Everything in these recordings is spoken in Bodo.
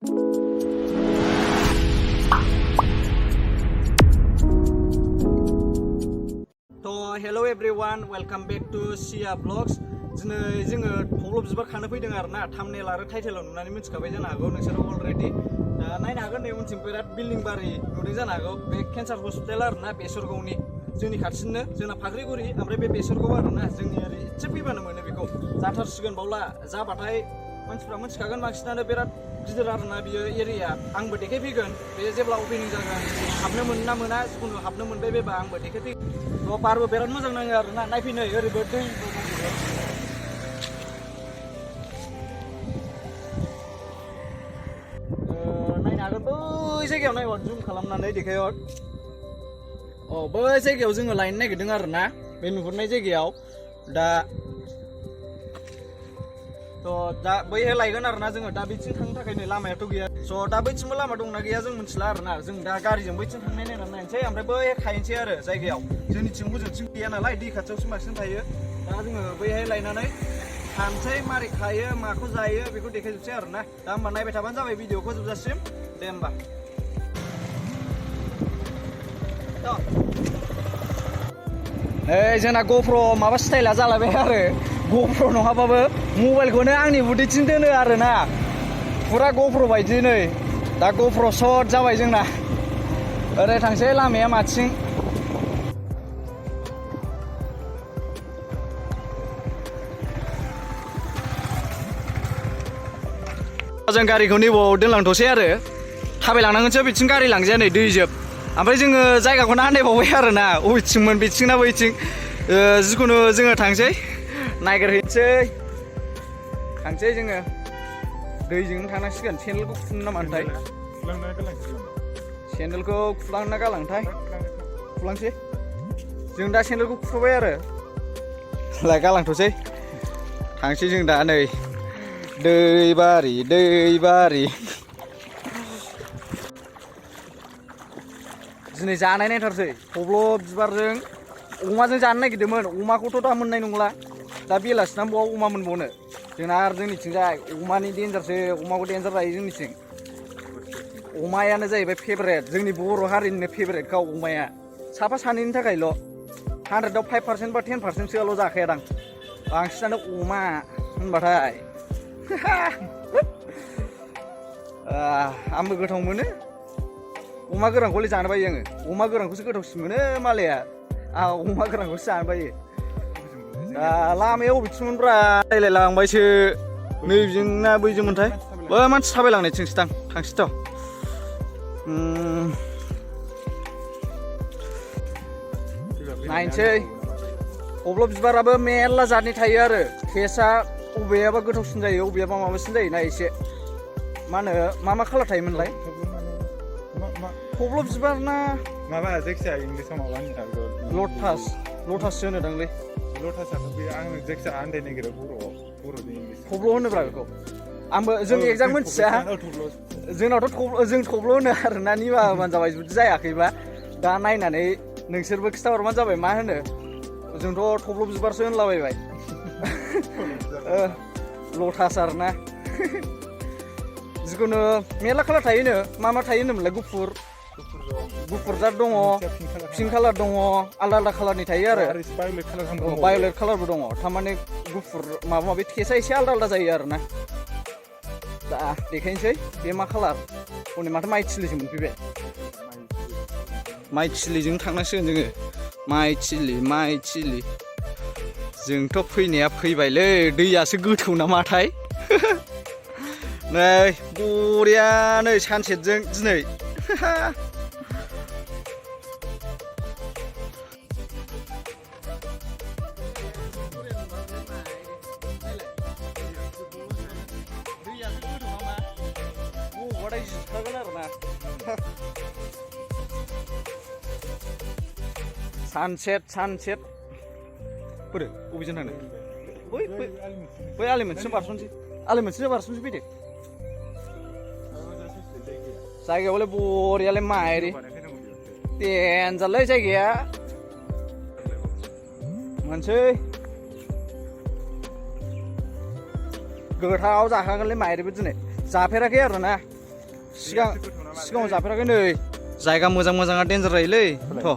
Hello everyone, welcome back to Sia Vlogs. दिनै जोङो थब्ल' बिबार खानो फैदों आरोना थाम्बनेल आरो टाइटेलाव नुनानै मिथिखाबाय जानो हागौ नोंसोरो अलरेडि दा नायनो हागोन नै उनथिं बिराद बिल्डिं बारि नुदों जानो हागौ बे केन्सार हस्पिटाल आरोना बेसरगावनि जोंनि खाथिनो जोंना फाख्रिगुरि ओमफ्राय बे बेसरगाव आरोना जोंनि ओरै एसे फैबानो मोनो बेखौ जाथारसिगोन बावला जाबाथाय मानसिफ्रा मिथिखागोन बांसिनानो बिराद गिदिर आरोना बियो एरिया आंबो देखायफैगोन बे जेब्ला अपेनिं जागोन हाबनो मोनो ना मोना जिखुनु हाबनो मोनबाय बेबा आंबो देखायफैगोन थ' बारबो बिराद मोजां नाङो आरोना नायफैनो ओरैबो दै नायनो हागोन बै जायगायाव नायहर जुम खालामनानै देखायहर बै जायगायाव जोङो लायनो नागिरदों आरोना बे नुहुरनाय जायगायाव दा बैहाय लायगोन आरोना जोङो दा बैथिं थांनो थाखाय नै लामायाथ' गैया स' दा बैथिंबो लामा दंना गैया जों मिथिला आरोना जों दा गारिजों बैथिं थांनाय नायनानै नायनोसै ओमफ्राय बैहाय खायनोसै आरो जायगायाव जोंनिथिं हजोंथिं गैया नालाय दै खाथियावसो बांसिन थायो दा जोङो बैहाय लायनानै खानसै मारै खायो माखौ जायो बेखौ देखायजोबसै आरोना दा होमबा नायबाय थाबानो जाबाय भिडिअखौ जोबजासिम दे होमबा जोंना गप्र माबा स्टाइला जालायबाय आरो गप्र नङाबाबो मबाइलखौनो आंनि उदैथिं दोनो आरोना फुरा गप्र बायदि नै दा गप्र शट जाबाय जोंना ओरै थांसै लामाया माथिं जों गारिखौ नैबाव दोनलांथ'सै आरो थाबायलांनांगोनसो बिथिं गारि लांजाया नै दैजोब ओमफ्राय जोङो जायगाखौनो आन्दायबावबाय आरोना बबेथिंमोन बिथिं ना बैथिं जिखुनु जोङो थांसै नायगिरहैनोसै जोङो दैजोंनो थांनांसिगोन सेन्देलखौ खुनो नामाथाय सेन्देलखौ खुलांना गालांथाय खुलांसै जों दा सेन्देलखौ खुबाय आरो लाय गालांथ'सै थांसै जों दा नै दै बारि दिनै जानाय नायथारसै थब्ल' बिबारजों अमाजों जानो नागिरदोंमोन अमाखौथ' दा मोननाय नंला दा बेलासिना बहा अमा मोनबावनो जोंना आरो जोंनिथिंजाय अमानि देन्जारसो अमाखौ देन्जार जायो जोंनिथिं अमायानो जाहैबाय फेभरेट जोंनि बर' हारिनिनो फेभरेटखा अमाया साफा सानैनि थाखायल' 100आव 5% बा 10%सोआल' जाखायादां बांसिनानो अमा होनबाथाय आंबो गोथाव मोनो अमा गोरानखौलाय जानो बायो आङो अमा गोरानखौसो गोथावसिन मोनो मालाया आं अमा गोरानखौसो जानो बायो दा लामायाव बबेथिंमोनब्रा रायलायलांबायसो नैबिजोंना बैजोंमोनथाय बै मानसि थाबायलांनायथिंसो थांसैथ' नायनोसै थब्ल' बिबाराबो मेरला जातनि थायो आरो टेस्टआ बबेयाबा गोथावसिन जायो बबेयाबा माबासिन जायो ना एसे मा होनो मा खालार थायोमोनलाय थब्ल' बिबार ना माबा जायखिजाया इंलिसाव माबा होनदों लटाससो होनोदांलै लटासाथ' बे आं जायखिजाया आन्दायनो नागिरो बर'नि इंलिस थब्ल' होनोब्रा बेखौ आंबो जों एगजाम मिथिया जोंनावथ' जों थब्ल' होनो आरोना निबा होबानो जाबाय जुदि जायाखैबा दा नायनानै नोंसोरबो खिथाहरबानो जाबाय मा होनो जोंथ' थब्ल' बिबारसो होनलाबायबाय लटास आरोना जिखुनु मेरला कालार थायोनो मा थायो होनोमोनलाय गुफुर जात दङ पिंक कालार दङ आलदा कालारनि थायो आरो भायलेट कालारबो दङ थारमाने गुफुर माबा माबि टेस्टआ एसे आलदा जायो आरोना दा देखायनोसै बे मा कालार हनै माथो माइथिलिजों मोनफैबाय माइथिलिजों थांनांसिगोन जोङो माइथिलि जोंथ' फैनाया फैबायलै दैयासो गोथौ नामाथाय नै बरियानो सानसेटजों दिनै सानसेट बोरो बबेजों थांनो बै आलि मोनसेजों बारस'नोसै फैदो जायगायावलाय बरियालाय माइरि देनजारलै जायगाया मोनसै गोथाव जाखागोनलै माइरिबो दिनै जाफेराखै आरोना सिगाङाव जाफेराखै नै जायगा मोजाङा डेन्जार जायोलै थ'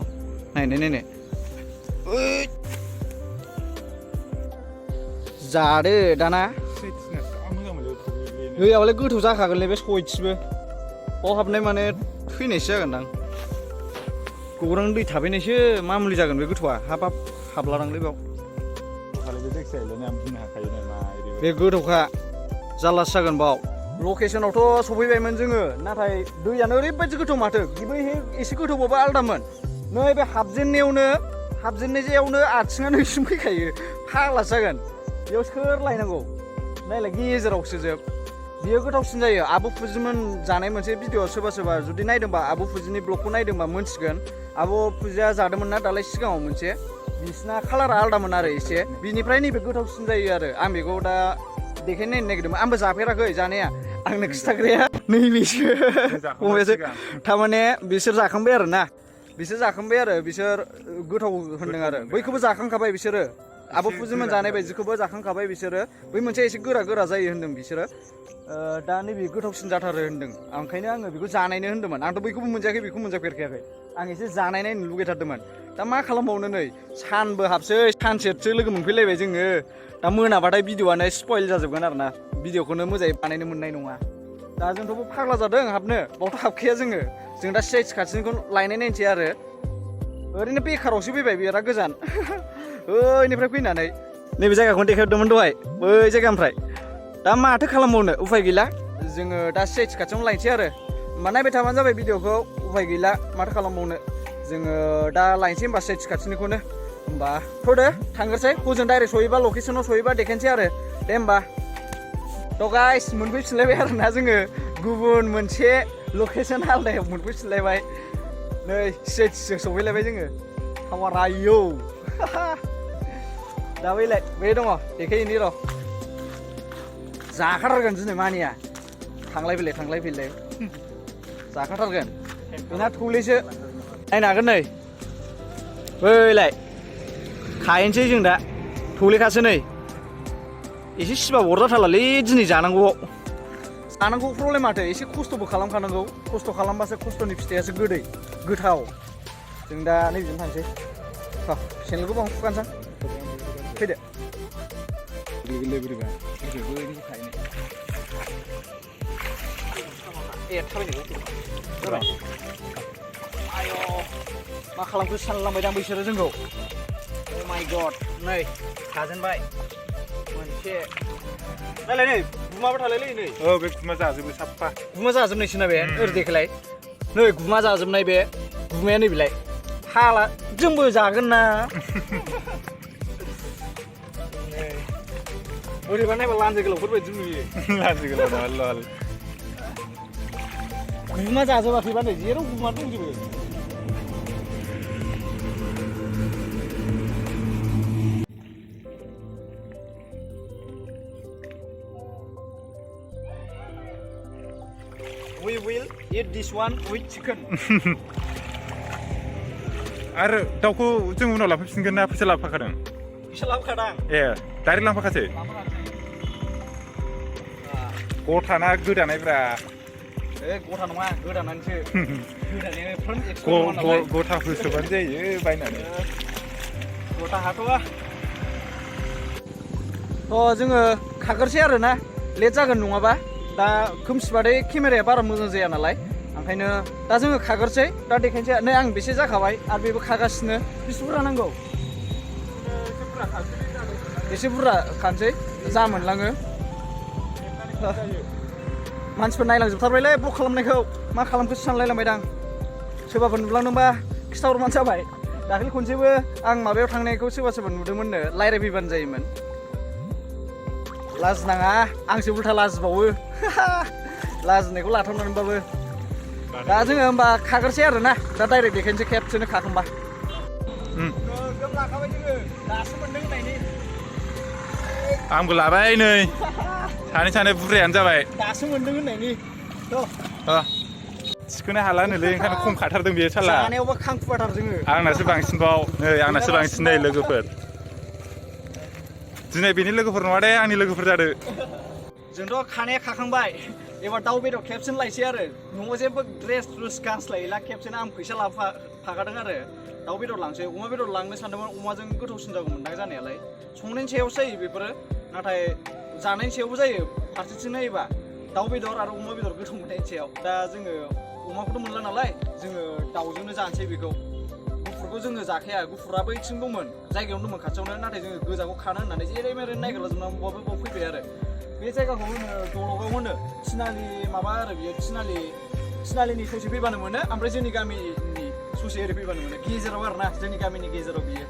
नायनाय जादो दाना दैयावलाय गोथौ जाखागोनलै बे सयथिबो बाव हाबनाय माने थैनायसो जागोनदां गौरां दै थाफैनायसो मा मुलि जागोन बे गोथौआ हाबलादांलै बेयाव बे गोथौखा जारलासो जागोन बाव लकेसनावथ' सफैबायमोन जोङो नाथाय दैयानो ओरैबायदि गोथौ माथो बै एसे गोथौबाबो आलदामोन नै बे हाबजेननाय जायावनो आथिङानो इसिम फैखायो फाग्लासो जागोन बेयाव सोर लायनांगौ नायलाय गेजेरावसो जोब बियो गोथावसिन जायो आब' फुजिमोन जानाय मोनसे भिडिअ सोरबा जुदि नायदोंबा आब' फुजिनि ब्लगखौ नायदोंबा मोनथिगोन आब' फुजिया जादोंमोन ना दालाय सिगाङाव मोनसे बिसिना कालारा आलदामोन आरो एसे बिनिफ्राय नैबे गोथावसिन जायो आरो आं बेखौ दा देखायनो नायनो नागिरदोंमोन आंबो जाफेराखै जानाया आंनो खिथाग्राया नैबेसो फंबायासो थारमाने बिसोर जाखांबाय आरो बिसोर गोथाव होनदों आरो बैखौबो जाखांखाबाय बिसोरो आब' फुजिमोन जानाय बायदिखौबो जाखांखाबाय बिसोरो बै मोनसे एसे गोरा जायो होनदों बिसोरो दा नैबे गोथावसिन जाथारो होनदों ओंखायनो आङो बेखौ जानायनो होन्दोंमोन आंथ' बैखौबो मोनजायाखै बेखौ मोनजाफेरखायाखै आं एसे जानाय नायनो लुगैथारदोंमोन दा मा खालामबावनो नै सानबो हाबसै सानसेसो लोगो मोनफैलायबाय जोङो दा मोनाबाथाय भिडिअ'आनो स्पइल जाजोबगोन आरो ना भिडिअ'खौनो मोजाङै बानायनो मोननाय नङा दा जोंथ' फाग्ला जादों हाबनो बावथ' हाबखाया जों दा CH खाथिनिखौ लायनाय नायनोसै आरो ओरैनो बेखारावसो फैबाय बिराद गोजान ओइनिफ्राय फैनानै नैबे जायगाखौनो देखायहरदोंमोन दहाय बै जायगानिफ्राय दा माथो खालामबावनो उफाय गैला जोङो दा CH खाथियावनो लायनोसै आरो होमबा नायबाय थाबानो जाबाय भिडिअ'खौ उफाय गैला माथो खालामबावनो जोङो दा लायनोसै होमबा CH खाथिनिखौनो होमबा थ'दो थांग्रोसै हजों डाइरेक्ट सहैबा लकेसनाव सहैबा देखायनोसै आरो दे होमबा थ' गाइस मोनफैफिनलायबाय आरोना जोङो गुबुन मोनसे लकेसन आलदायाव मोनफैफिनलायबाय नै CHजों सहैलायबाय जोङो थावारायो दा बैलाय बे दङ देखायहैनि र' जाखाथारगोन दिनै मानिया थांलाय फैलाय जाखाथारगोन बेना थौलेसो नायनो हागोन नै बैलाय खायनोसै जों दा थौलेखासो नै एसे सिबा अरजाथारलालै दिनै जानांगौ प्रब्लेम माथो एसे खस्थ'बो खालामखानांगौ खस्थ' खालामबासो खस्थ'नि फिथाइयासो गोथाव जों दा नैबेजों थांसै सेनेलखौ बां खुखानोसां फैदो मा खालामखो सानलांबायदां बिसोरो जोंखौ अ माय गड नै थाजेनबाय मोनसे नायलाय नै गुमाबो थालायलै नै बे गुमा जाजोबो साफा गुमा जाजोबनायसो ना बे ओरै देखायलाय नै गुमा जाजोबनाय बे गुमाया नैबेलाय हाला जोंबो जागोन ना बोरैबा नायबा लान्जि गोलावफोर बायदि नुयो लान्जि गोलाव नङा लल गुमा जाजोबाखैबा नै जेराव गुमा दंजोबो We will eat this one with chicken. आरो दाउखौ जों उनाव लांफैफिनगोन ना फैसा लाबोफाखादों? फैसा लाबोखादां। डाइरेक्ट लांफाखासै? गथाना गोदानायब्रा? गथा नङा गोदानानैसो। गथा फोसोबानो जायो बायनानै। गथा हाथ'आ। जोङो खागोरसै आरोना लेट जागोन नङाबा दा खोमसिबाथाय केमेराया बारा मोजां जाया नालाय ओंखायनो दा जोङो खागोरसै दा देखायनोसै नै आं बेसे जाखाबाय आरो बेबो खागासिनो बेसे बुरजा नांगौ एसे बुरजा खानोसै जा मोनलाङो मानसिफोर नायलांजोबथारबायलै ब्लग खालामनायखौ मा खालामखोसो सानलायलांबायदां सोरबाफोर नुलांदोंबा खिथाहरबानो जाबाय दाखालि खनसेबो आं माबायाव थांनायखौ सोरबा नुदोंमोननो रायज्लायफैबानो जायोमोन लाज नाङा आंसो उल्था लाजिबावो लाजिनायखौ लाथावनानैबाबो दा जोङो होमबा खागोरसै आरोना दा डाइरेक्ट देखायनोसै खेबसेनो खाखांबा गोगोम लाखाबाय जोङो दासो मोनदों होननायनि आंबो लाबाय नै सानै बुरजायानो जाबाय दासो मोनदों होननायनि थिखोनो हाला होनोलै ओंखायनो खम खाथारदों बेयो साला जानायावबा खांखुबाथार जोङो आंनासो बांसिनबाव नै आंनासो बांसिन नै लोगोफोर दिनै बेनि लोगोफोर नङा दे आंनि लोगोफोर जादो जोंथ' खानाया खाखांबाय एबार दाउ बेदर खेबसेनो लायसै आरो न'आव जेबो ड्रेस गानस्लायला खेबसेनो आं फैसा लाफाखादों आरो दाउ बेदर लांसै अमा बेदर लांनो सानदोंमोन अमाजों गोथावसिन जागौमोनदां जानायालाय संनायनि सायावसो जायो बेफोरो नाथाय जानायनि सायावबो जायो फारसेथिं नायोबा दाउ बेदर आरो अमा बेदर गोथाव मोननायनि सायाव दा जोङो अमाखौथ' मोनला नालाय जोङो दाउजोंनो जानोसै बेखौ गुफुरखौ जोङो जाखाया गुफुरा बैथिं दंमोन जायगायावनो दंमोन खाथियावनो नाथाय जोङो गोजाखौ खानो होननानै जेरै मेरै नायगिरलाजोबनानै बबाबो बाव फैबाय आरो बे जायगाखौ होनो दलगाव होनो थिनालि माबा आरो बियो थिनालिनि ससे फैबानो मोनो ओमफ्राय जोंनि गामिनि ससे ओरै फैबानो मोनो गेजेराव आरो ना जोंनि गामिनि गेजेराव बियो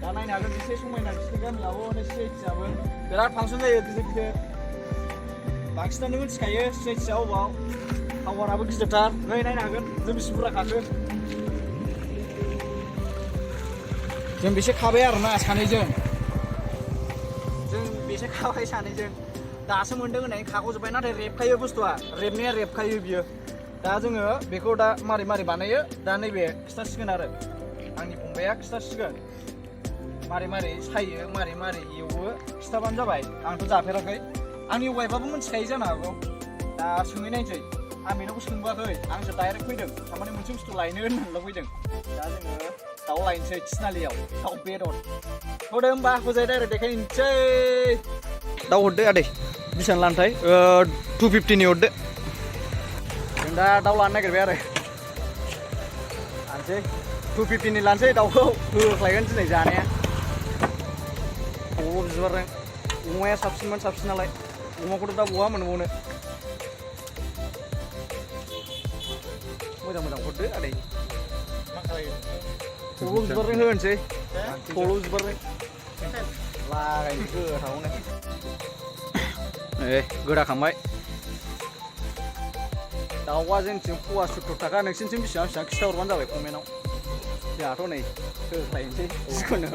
दा नायनो हागोन एसे समायना बिसोरनि गामियावबो सिनायथियाबो बिराद फांसन जायो गिदिर गिदिर बांसिनानो मिथिखायो सिनायथिया अबाव टावाराबो गिदिरथार नै नायनो हागोन जों बेसे बुरजा खाखो जों बेसे खाबाय आरोना सानैजों जों बेसे खाबाय सानैजों दासो मोनदों होननानै खाग'जोब्बाय नाथाय रेबखायो बुस्थुआ रेबनाया रेबखायो बियो दा जोङो बेखौ दा मारै बानायो दा नैबे खिथासिगोन आरो आंनि फंबाया खिथासिगोन मारै सायो मारै एवो खिथाबानो जाबाय आंथ' जाफेराखै आंनि वाइफआबो मिथिखायो जानो हागौ दा सोङै नायनोसै आं बेनावबो सोंबोआखै आंसो डाइरेक्ट फैदों थारमाने मोनसे बुस्थु लायनो होननानैल' फैदों दा जोङो दाउ लायनोसै थिनालियाव दाउ बेदर हरदो होमबा हजाय डाइरेक्ट देखायनोसै दाउ हरदो आदै बेसेबां लानोथाय 250नि हरदो जों दा दाउ लानो नागिरबाय आरो लानोसै 250नि लानोसै दाउखौ होख्लायगोन दिनै जानाया खर'ल' बिबारजों अमाया साबसिन नालाय अमाखौथ' दा बहा मोनबावनो मोजां हरदो आदै खर'ल' बिबारजों होनोसै खर'ल' बिबारजों लागायनो गोथावनो गोदाखांबाय दाउआ जोंथिं फवा 70 थाखा नोंसिनिथिं बेसेबां खिथाहरबानो जाबाय कमेन्टआव जोंहाथ' नै होख्लायनोसै जिखुनु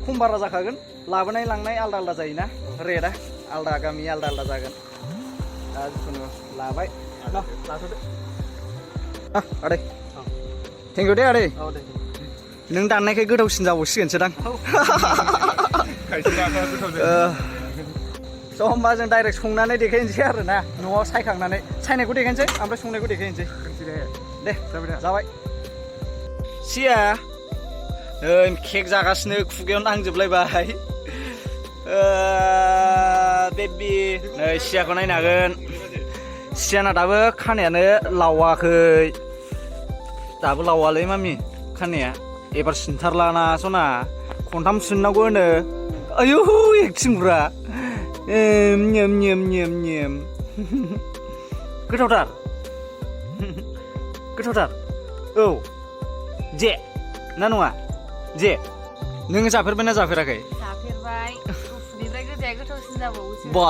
खम बारा जाखागोन लाबोनाय लांनाय आलदा जायोना रेटआ आलदा गामि आलदा जागोन दा जिखुनु लाबाय लाथ'दो आदै थेंक इउ दे आदै नों दाननायखाय गोथावसिन जाबावसिगोनसोदां स' होमबा जों डाइरेक्ट संनानै देखायनोसै आरो ना न'आव सायनायखौ देखायनोसै ओमफ्राय संनायखौ देखायनोसै दे जाबाय सिया केक जागासिनो खुगायाव नांजोबलायबाय बेबि नै सियाखौ नायनो हागोन सियाना दाबो खानायानो लावाखै दाबो लावालै मामि खानाया एबार सिनथारलाना सना खनथाम सिननांगौ होनो आयु एक्टिंब्रा गोथावथार औ जे ना नङा जे नोङो जाफेरबायना जाफेराखै जाफेरबाय गुफुरनिफ्राय गोजाया गोथावसिन जाबावोसो बा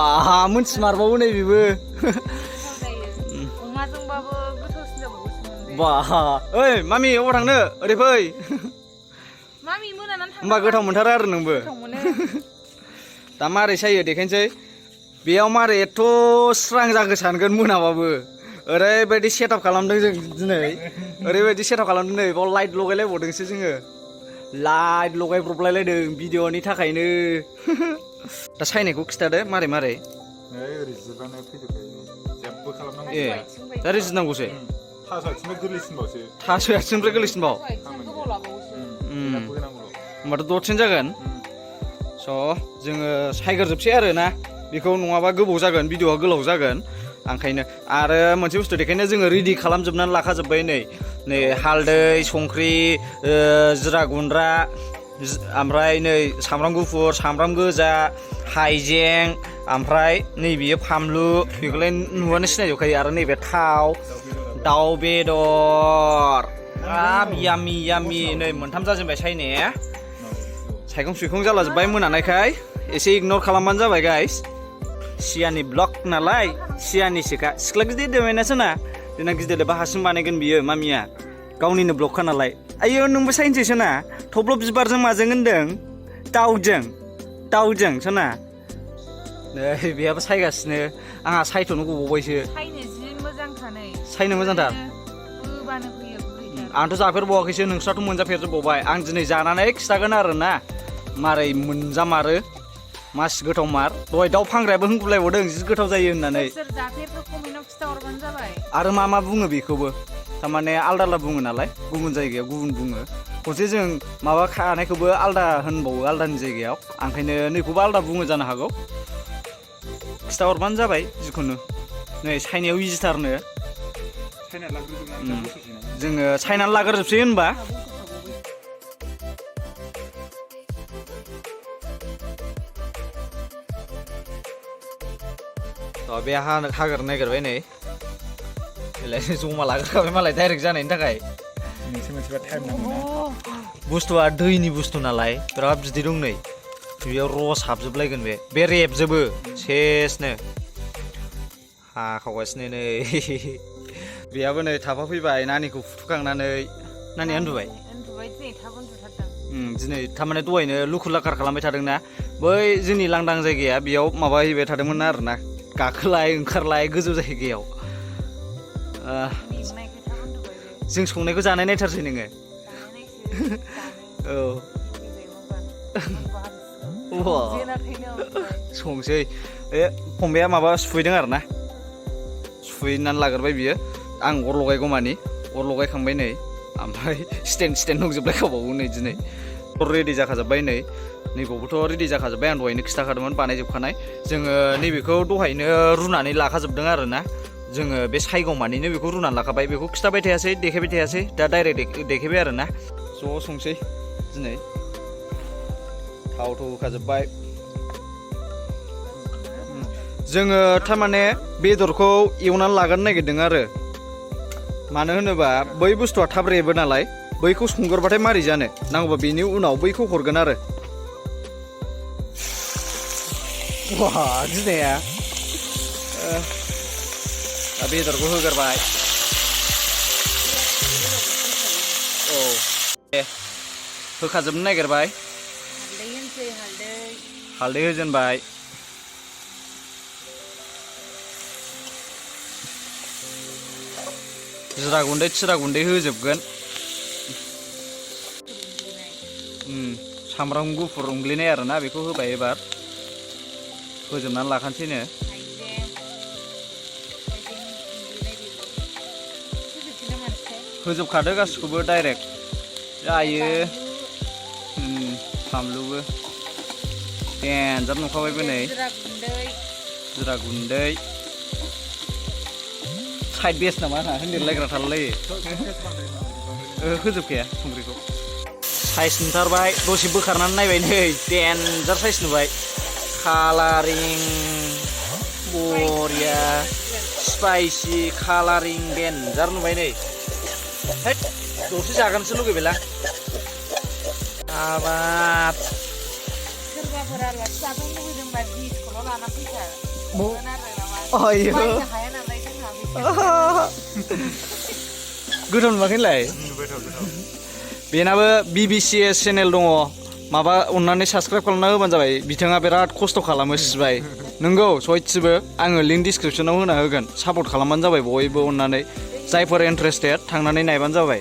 मोनथिमारबावो नै बेबो अमाजोंबाबो गोथावसिन जाबावोसो बा ओइ मामि अबाव थांनो ओरै फै मामि मोनानानै थांनो होमबा गोथाव मोनथारो आरो नोंबो दा मारै सायो देखायनोसै बेयाव मारै एथ' स्रां जागो सानगोन मोनाबाबो ओरैबायदि सेटआप खालामदों जों दिनै ओरैबायदि सेटआप खालामदों नै बाव लाइट लगायलायबावदोंसो जोङो लाइट लगायब्रबलायलायदों भिडिअनि थाखायनो दा सायनायखौ खिथादो मारै ओरै जिबानो फैजोबखायो जेबो खालामनांगौ दा रिजिनांगौसो थास' आथिंनिफ्राय गोरलैसिनबावसो थास' आथिंनिफ्राय गोरलैसिनबाव होमबाथ' दसेनो जागोन स' जोङो सायग्रोजोबसै आरो ना बेखौ नङाबा गोबाव जागोन भिडिअआ गोलाव जागोन ओंखायनो आरो मोनसे बुस्थु देखायनो जोङो रेडि खालामजोबनानै लाखाजोब्बाय नै हालदै संख्रि जिरा गुन्द्रा ओमफ्राय नै सामब्राम गुफुर सामब्राम गोजा हाइजें ओमफ्राय नैबेयो फानलु बेखौलाय नुवानो सिनायजोबखायो आरो नैबे थाव दाउ बेदर यामि नै मोनथाम जाजेनबाय सायनाया सायखं सुइखं जालाजोब्बाय मोनानायखाय एसे इगनर खालामबानो जाबाय गाइस सियानि ब्लग नालाय सियानिसोखा सिख्ला गिदिर देरबायनासो ना देना गिदिर देरबा हारसिं बानायगोन बियो मामिया गावनिनो ब्लगखा नालाय आयो नोंबो साइनसैसो ना थब्ल' बिबारजों माजों होनदों दाउजों सोना नै बेहाबो सायगासिनो आंहा सायथ'नो गबावबायसो सायनो मोजांथार आंथ' जाफेरबावाखैसो नोंस्राथ' मोनजाफेरजोबबावबाय आं दिनै जानानै खिथागोन आरो ना मारै मोनजामारो मास गोथाव मार दहाय दाउ फानग्रायाबो होनगुलायबावदों जि गोथाव जायो होननानै सोर जाफेरखो कमेन्टआव खिथाहरबानो जाबाय आरो मा बुङो बेखौबो थारमाने आलदा आलदा बुङो नालाय गुबुन जायगायाव गुबुन बुङो खनसे जों माबा खानायखौबो आलदा होनबावो आलदानि जायगायाव ओंखायनो नैखौबो आलदा बुङो जानो हागौ खिथाहरबानो जाबाय जिखुनु नै सायनायाव इजिथारनो जोङो सायनानै लाग्रोजोबसै होनबा बे हाग्रा नागिरबाय नै जमा लाग्रोखाबाय मालाय डाइरेक्ट जानायनि थाखाय बुस्थुआ दैनि बुस्थु नालाय बिराद बिदै दं नै बेयाव रस हाबजोबलायगोन बे रेबजोबो सेसनो हाखावगासिनो नै बेयाबो नै थाफा फैबाय नानिखौ फुथुखांनानै नानिया उन्दुबाय दिनै थारमाने दहायनो लुखुर लाखार खालामबाय थादोंना बै जोंनि लांदां जायगाया बेयाव माबा हैबाय थादोंमोन आरोना गाखोलाय ओंखारलाय गोजौ जायगायाव जों संनायखौ जानाय नायथारसै नोङो औ संसै फंबाया माबा सुफैदों आरो ना सुफैनानै लाग्रोबाय बियो आं अर लगायगौमानि अर लगायखांबाय नै ओमफ्राय स्टेन दंजोबलायखाबावो नै दिनै रेडि जाखाजोब्बाय नै नैबावबोथ' रेडि जाखाजोब्बाय आं दहायनो खिथाखादोंमोन बानायजोबखानाय जोङो नैबेखौ दहायनो रुनानै लाखाजोबदों आरो ना जोङो बे सायगौमानिनो बेखौ रुनानै लाखाबाय बेखौ खिथाबाय थायासै देखायबाय थायासै दा डाइरेक्ट देखायबाय आरो ना ज' संसै दिनै थाव होखाजोब्बाय जोङो थारमाने बेदरखौ एवनानै लागोनो नागिरदों आरो मानो होनोबा बै बुस्थुआ थाब रेबो नालाय बैखौ संगोरबाथाय मारै जानो नांगौबा बेनि उनाव बैखौ हरगोन आरो गिनाया दा बेदरखौ होगोरबाय औ दे होखाजोबनो नागिरबाय हालदै होजेनबाय जिरा गुन्दै थिरा गुन्दै होजोबगोन सामब्राम गुफुर उंग्लिनाय आरोना बेखौ होबाय एबार होजोबनानै लाखानोसैनो होजोबखादो गासिखौबो डाइरेक्ट जायो बानलुबो देन्जार नुखाबायबो नै जिरा गुन्दै साइड बेस्ट नामा ना होनदेरलायग्रा थालायो होजोबखाया संख्रिखौ साइज नुथारबाय दसे बोखारनानै नायबाय नै देन्जार साइज नुबाय कालारिं बरिया स्पाइसि कालारिं देन्जार नुबाय नै हैद दसे जागोनसो लुगैबायलां हाबाब सोरबाफोर आलासि जानो लुगैदोंबा दिसखौल' लाना फैखा मोन आरो नामा बायनो हाया नालाय जोंहा गोथाव नुवाखैनोलाय बेनाबो BBCS चेनेल दङ माबा अननानै साबसक्राइब खालामना होबानो जाबाय बिथाङा बिराद खस्थ' खालामो सिबाय नंगौ सयथिबो आङो लिंक डिसक्रिपसनाव होना होगोन सापर्ट खालामबानो जाबाय बयबो अननानै जायफोर इन्टारेस्टेड थांनानै नायबानो जाबाय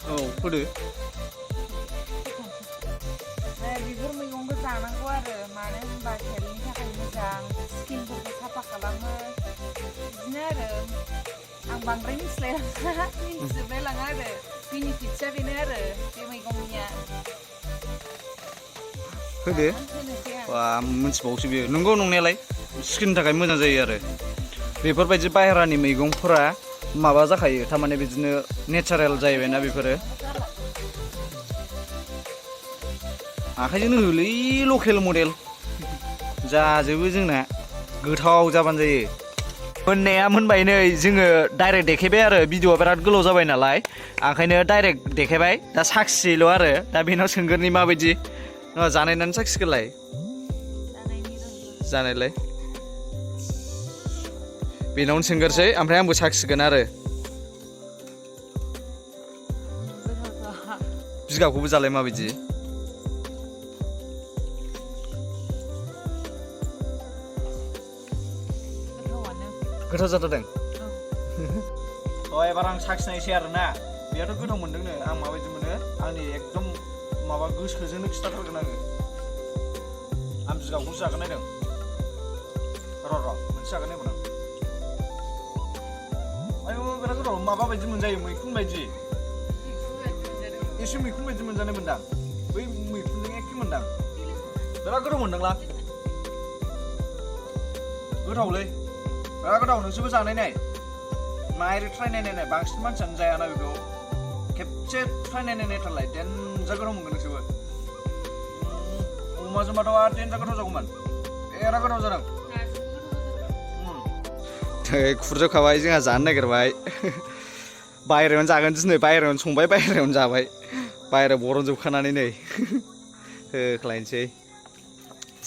औ फोदो बेफोर मैगंखौ जानांगौ आरो मानो होनबा हेल्थनि थाखाय मोजां स्किनफोरखौ साफा खालामो बिदिनो आरो आं बांद्राय मिथिलायलाङा मिथिजोबलायलाङा आरो बेनिफिट्सआ बेनो आरो बे मैगंनिया होदो बा मिथिबावसो बेयो नंगौ नंनायालाय स्किननि थाखाय मोजां जायो आरो बेफोरबायदि बाहेरानि मैगंफोरा माबा जाखायो थारमाने बिदिनो नेचारेल जाहैबायना बेफोरो आखाइजोंनो होलै लकेल मडेल जाजोबो जोंना गोथाव जाबानो जायो मोननाया मोनबाय नै जोङो डाइरेक्ट देखायबाय आरो भिडिअआ बिराद गोलाव जाबाय नालाय ओंखायनो डाइरेक्ट देखायबाय दा साखिसैल' आरो दा बेनाव सोंगोरनि माबायदि जानायनानै साखिगोनलाय जानायलाय बेनावनो सोंगोरसै ओमफ्राय आंबो साखिगोन आरो बिगाबखौबो जालाय माबायदि गोथाव जाथारदों एबार आं साखिनायसै आरोना बेयाथ' गोथाव मोनदोंनो आं माबायदि मोनो आंनि एकदम माबा गोसोजोंनो खिथाथारगोन आङो आं बिगाबखौसो जागोन नायदों र' मोनसे जागोन नायगोन आं आयौ बिराद गोथाव माबा बायदि मोनजायो मैखुन बायदि एसे मैखुन बायदि मोनजानाय मोनदां बै मैखुनजों एखे मोनदां बिराद गोथाव मोनदोंला गोथावलै बिराद गोथाव नोंसोरबो जानाय नाय माइरि ट्राइ नायनाय बांसिन मानसियानो जायाना बेखौ खेबसे ट्राइ नायथारलाय देनजार गोथाव मोनगोन नोंसोरबो अमाजोंबाथ' देनजार गोथाव जागौमोन बिराद गोथाव जादों खुरजोबखाबाय जोंहा जानो नागिरबाय बायहेरायावनो जागोन दिनै बायहेरायावनो संबाय बायहेरायावनो जाबाय बायहेरायाव बरनजोबखानानै नै होख्लायनोसै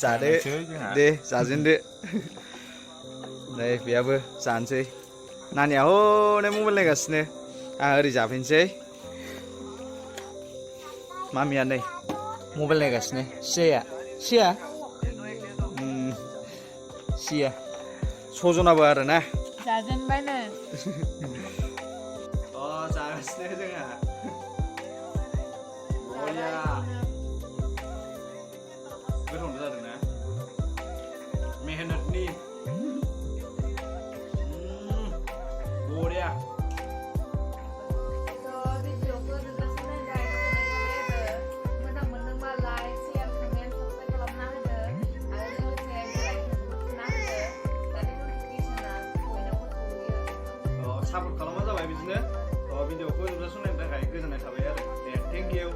जादो दे जाजेनदो नै बेयाबो जानोसै नानिया हनै मबाइल नायगासिनो आं ओरै जाफैनोसै मामिया नै मबाइल नायगासिनो सिया सजनाबो आरोना जाजेनबायनो जागासिनो जोंहा बरिया गोथाव जादोंना मेहनतनि बरिया सापर्ट खालामबानो जाबाय बिदिनो भिडिअखौ जोबजासिम नायनो थाखाय गोजोननाय थाबाय आरो दे थेंक इउ